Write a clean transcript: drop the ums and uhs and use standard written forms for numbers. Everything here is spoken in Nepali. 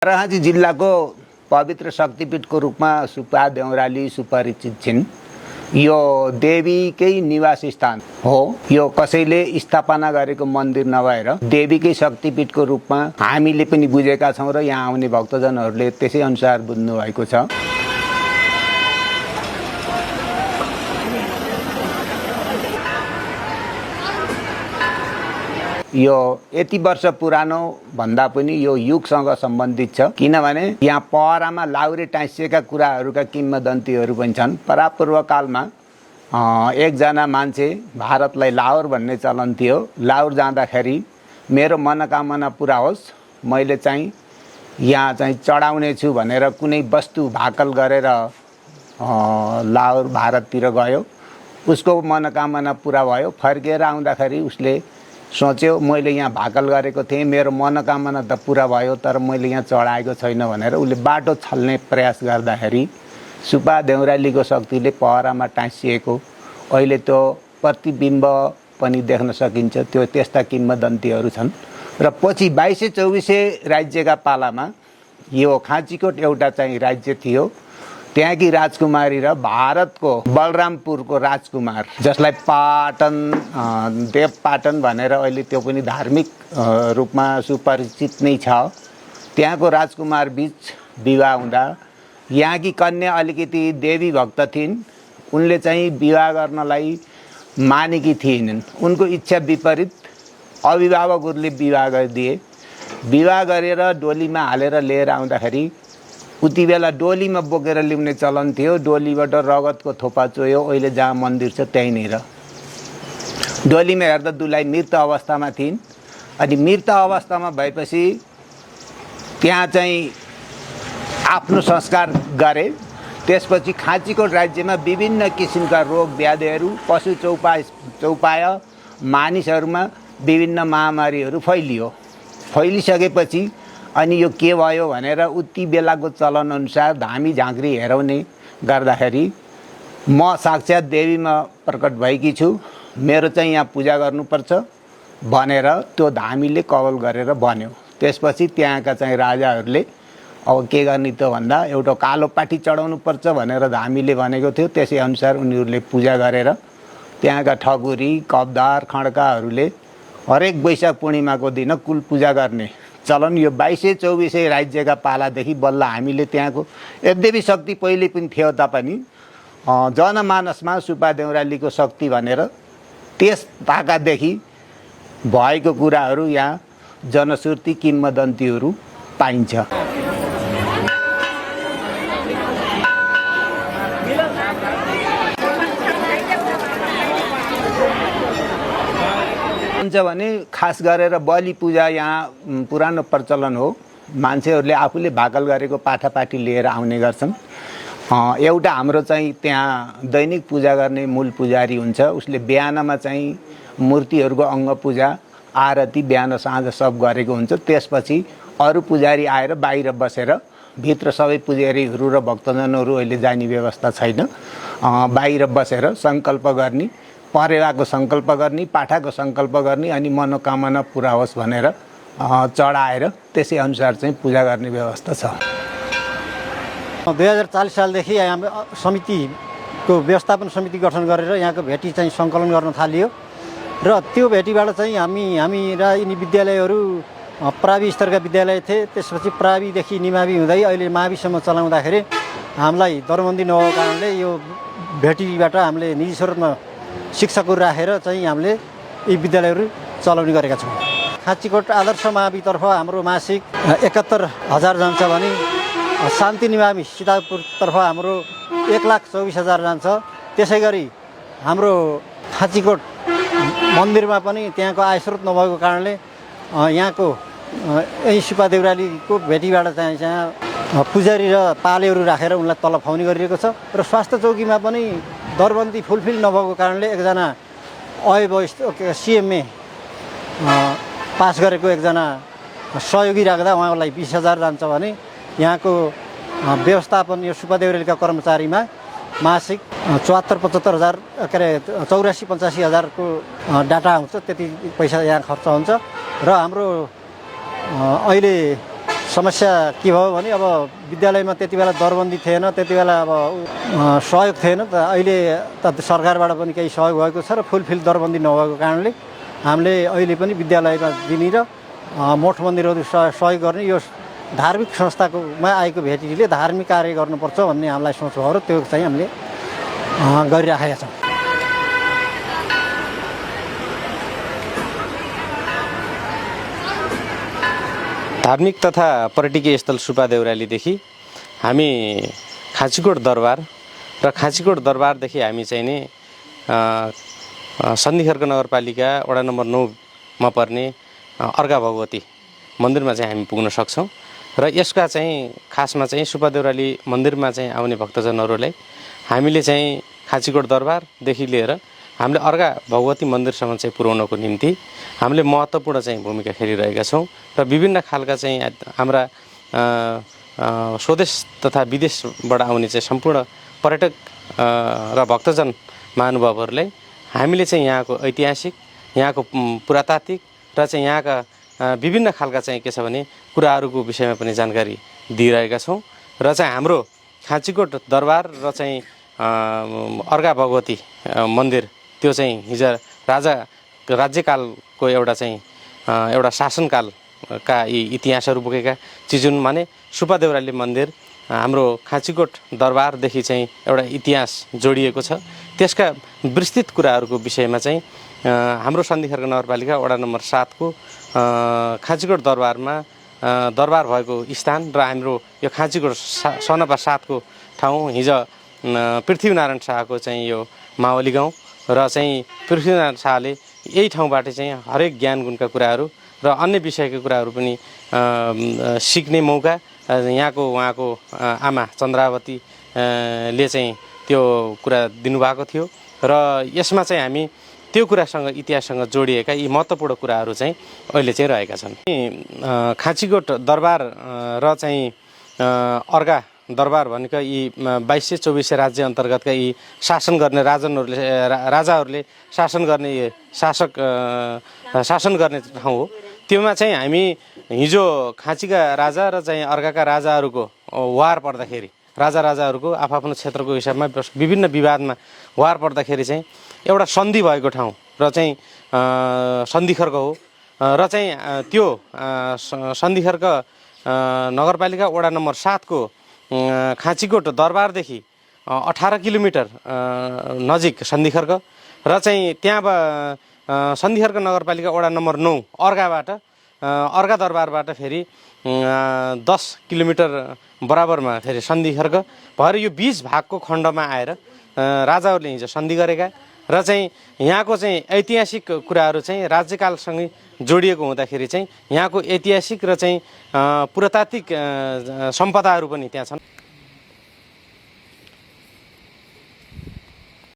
अर्घाखाँची जिल्लाको पवित्र शक्तिपीठको रूपमा सुपा देउराली सुपरिचित छिन्। यो देवीकै निवास स्थान हो। यो कसैले स्थापना गरेको मन्दिर नभएर देवीकै शक्तिपीठको रूपमा हामीले पनि बुझेका छौँ र यहाँ आउने भक्तजनहरूले त्यसै अनुसार बुझ्नु भएको छ। यो यति वर्ष पुरानो भन्दा पनि यो युगसँग सम्बन्धित छ, किनभने यहाँ पहरामा लाउरे टाँसिएका कुराहरूका किम्वदन्तीहरू पनि छन्। परापूर्व कालमा एकजना मान्छे भारतलाई लाहोर भन्ने चलन थियो। लाहोर जाँदाखेरि मेरो मनोकामना पुरा होस्, मैले चाहिँ यहाँ चाहिँ चढाउने छु भनेर कुनै वस्तु भाकल गरेर लाहोर भारततिर गयो। उसको मनोकामना पुरा भयो। फर्केर आउँदाखेरि उसले सोच्यो मैले यहाँ भाकल गरेको थिएँ, मेरो मनोकामना त पुरा भयो, तर मैले यहाँ चढाएको छैन भनेर उसले बाटो छल्ने प्रयास गर्दाखेरि सुपा देउरालीको शक्तिले पहरामा टाँसिएको अहिले त्यो प्रतिबिम्ब पनि देख्न सकिन्छ। त्यो त्यस्ता किम्वदन्तीहरू छन्। र पछि 2200-2400 राज्यका पालामा यो खाँचीकोट एउटा चाहिँ राज्य थियो। त्यहाँकी राजकुमारी र भारतको बलरामपुरको राजकुमार, जसलाई पाटन देवपाटन भनेर अहिले त्यो पनि धार्मिक रूपमा सुपरिचित नै छ, त्यहाँको राजकुमार बीच विवाह हुँदा यहाँकी कन्या अलिकति देवी भक्त थिइन्। उनले चाहिँ विवाह गर्नलाई मानेकी थिएनन्। उनको इच्छा विपरीत अभिभावकहरूले विवाह गरिदिए। विवाह गरेर डोलीमा हालेर लिएर आउँदाखेरि उति बेला डोलीमा बोकेर ल्याउने चलन थियो। डोलीबाट रगतको थोपा चोयो। अहिले जहाँ मन्दिर छ त्यहीँनिर। डोलीमा हेर्दा दुलाई मृत अवस्थामा थिइन्। अनि मृत अवस्थामा भएपछि त्यहाँ चाहिँ आफ्नो संस्कार गरे। त्यसपछि खाँचीकोट राज्यमा विभिन्न किसिमका रोग व्याधिहरू, पशु चौपाय मानिसहरूमा विभिन्न महामारीहरू फैलिसकेपछि अनि यो के भयो भनेर उति बेलाको चलन अनुसार धामी झाँक्री हेराउने गर्दाखेरि म साक्षात् देवीमा प्रकट भएकी छु, मेरो चाहिँ यहाँ पूजा गर्नुपर्छ भनेर त्यो धामीले कवल गरेर भन्यो। त्यसपछि त्यहाँका चाहिँ राजाहरूले अब के गर्ने त भन्दा एउटा कालो पाठी चढाउनु पर्छ भनेर धामीले भनेको थियो। त्यसै अनुसार उनीहरूले पूजा गरेर त्यहाँका ठकुरी कब्दार खड्काहरूले हरेक वैशाख पूर्णिमाको दिन कुल पूजा गर्ने चलन यो 2200-2400 राज्यका पालादेखि बल्ल हामीले त्यहाँको यद्यपि शक्ति पहिले पनि थियो तापनि जनमानसमा सुपा देउरालीको शक्ति भनेर त्यस ताकादेखि भएको कुराहरू यहाँ जनश्रुति किम्वदन्तीहरू पाइन्छ। भने खास गरेर बलि पूजा यहाँ पुरानो प्रचलन हो। मान्छेहरूले आफूले भाकल गरेको पाठापाठी लिएर आउने गर्छन्। एउटा हाम्रो चाहिँ त्यहाँ दैनिक पूजा गर्ने मूल पुजारी हुन्छ। उसले बिहानमा चाहिँ मूर्तिहरूको अङ्ग पूजा आरती बिहान साँझ सब गरेको हुन्छ। त्यसपछि अरू पुजारी आएर बाहिर बसेर, भित्र सबै पुजारीहरू र भक्तजनहरू अहिले जाने व्यवस्था छैन, बाहिर बसेर सङ्कल्प गर्ने, परेवाको सङ्कल्प गर्ने, पाठाको सङ्कल्प गर्ने अनि मनोकामना पुरा होस् भनेर चढाएर त्यसै अनुसार चाहिँ पूजा गर्ने व्यवस्था छ। 2040 सालदेखि समितिको व्यवस्थापन समिति गठन गरेर यहाँको भेटी चाहिँ सङ्कलन गर्न थालियो र त्यो भेटीबाट चाहिँ हामी र यिनी विद्यालयहरू प्रावि स्तरका विद्यालय थिए। त्यसपछि प्राविदेखि निमावि हुँदै अहिले माविसम्म चलाउँदाखेरि हामीलाई दरबन्दी नभएको कारणले यो भेटीबाट हामीले निजी स्वरूपमा शिक्षकहरू राखेर चाहिँ हामीले यी विद्यालयहरू चलाउने गरेका छौँ। खाँचीकोट आदर्श मावितर्फ हाम्रो मासिक 71,000 जान्छ भने शान्ति निमावि सीतापुरतर्फ हाम्रो 1,24,000 जान्छ। त्यसै गरी हाम्रो खाँचीकोट मन्दिरमा पनि त्यहाँको आयस्रोत नभएको कारणले यहाँको यही सुपा देउरालीको भेटीबाट चाहिँ पुजारी र पालेहरू राखेर उनलाई तलब खुवाउने गरिएको छ। र स्वास्थ्य चौकीमा पनि दरबन्दी फुलफिल नभएको कारणले एकजना CMA पास गरेको एकजना सहयोगी राख्दा उहाँलाई 20,000 जान्छ भने यहाँको व्यवस्थापन यो सुपा देउरालीका कर्मचारीमा मासिक 74-75,000 के अरे 84-85 हजारको डाटा आउँछ। त्यति पैसा यहाँ खर्च हुन्छ। र हाम्रो अहिले समस्या के भयो भने अब विद्यालयमा त्यति बेला दरबन्दी थिएन, त्यति बेला अब सहयोग थिएन। त अहिले त सरकारबाट पनि केही सहयोग भएको छ र फुलफिल दरबन्दी नभएको कारणले हामीले अहिले पनि विद्यालयमा दिने र मठ मन्दिरहरू सहयोग गर्ने यो धार्मिक संस्थाकोमा आएको भेटीले धार्मिक कार्य गर्नुपर्छ भन्ने हामीलाई सोच भयो र त्यो चाहिँ हामीले गरिराखेका छौँ। धार्मिक तथा पर्यटकीय स्थल सुपा देउरालीदेखि हामी खाँचीकोट दरबार र खाँचीकोट दरबारदेखि हामी चाहिँ नि सन्धिखर्क नगरपालिका वडा नम्बर 9 मा पर्ने अर्घा भगवती मन्दिरमा चाहिँ हामी पुग्न सक्छौँ र यसका चाहिँ खासमा चाहिँ सुपा देउराली मन्दिरमा चाहिँ आउने भक्तजनहरूलाई हामीले चाहिँ खाँचीकोट दरबारदेखि लिएर हामीले अर्घा भगवती मन्दिरसम्म चाहिँ पुर्याउनको निम्ति हामीले महत्त्वपूर्ण चाहिँ भूमिका खेलिरहेका छौँ र विभिन्न खालका चाहिँ हाम्रा स्वदेश तथा विदेशबाट आउने चाहिँ सम्पूर्ण पर्यटक र भक्तजन महानुभावहरूलाई हामीले चाहिँ यहाँको ऐतिहासिक, यहाँको पुरातात्विक र चाहिँ यहाँका विभिन्न खालका चाहिँ के छ भने कुराहरूको विषयमा पनि जानकारी दिइरहेका छौँ र चाहिँ हाम्रो खाँचीकोट दरबार र चाहिँ अर्घा भगवती मन्दिर त्यो चाहिँ हिजो राज्यकालको एउटा चाहिँ एउटा शासनकालका यी इतिहासहरू बोकेका चिज हुन् भने सुपा देउराली मन्दिर हाम्रो खाँचीकोट दरबारदेखि चाहिँ एउटा इतिहास जोडिएको छ। त्यसका विस्तृत कुराहरूको विषयमा चाहिँ हाम्रो सन्धिखर्क नगरपालिका वडा नम्बर 7 को खाँचीकोट दरबारमा दरबार भएको स्थान र हाम्रो यो खाँचीकोट सनपा 7 को ठाउँ हिजो पृथ्वीनारायण शाहको चाहिँ यो मावली गाउँ र चाहिँ पृथ्वीनारायण शाहले यही ठाउँबाट चाहिँ हरेक ज्ञान गुणका कुराहरू र अन्य विषयका कुराहरू पनि सिक्ने मौका यहाँको उहाँको आमा चन्द्रावती ले चाहिँ त्यो कुरा दिनुभएको थियो र यसमा चाहिँ हामी त्यो कुरासँग इतिहाससँग जोडिएका यी महत्त्वपूर्ण कुराहरू चाहिँ अहिले चाहिँ रहेका छन्। खाँचीकोट दरबार र चाहिँ अर्घा दरबार भनेको यी 2224 राज्य अन्तर्गतका यी शासन गर्ने राजाहरूले शासन गर्ने शासन गर्ने ठाउँ हो। त्योमा चाहिँ हामी हिजो खाँचीका राजा र चाहिँ अर्घाका राजाहरूको वार पर्दाखेरि राजाहरूको आफ्नो क्षेत्रको हिसाबमा विभिन्न विवादमा वार पर्दाखेरि चाहिँ एउटा सन्धि भएको ठाउँ र चाहिँ सन्धिखर्क हो र चाहिँ त्यो सन्धिखर्क नगरपालिका वडा नम्बर 7 को खाँचीकोट दरबारदेखि 18 किलोमिटर नजिक सन्धिखर्क र चाहिँ त्यहाँ सन्धिखर्क नगरपालिका वडा नम्बर 9 अर्घा दरबारबाट फेरि 10 किलोमिटर बराबरमा फेरि सन्धिखर्क भएर यो 20 भागको खण्डमा आएर राजाहरूले हिजो सन्धि गरेका र चाहिँ यहाँको चाहिँ ऐतिहासिक कुराहरू चाहिँ राज्यकालसँगै जोडिएको हुँदाखेरि चाहिँ यहाँको ऐतिहासिक र चाहिँ पुरातात्विक सम्पदाहरू पनि त्यहाँ छन्।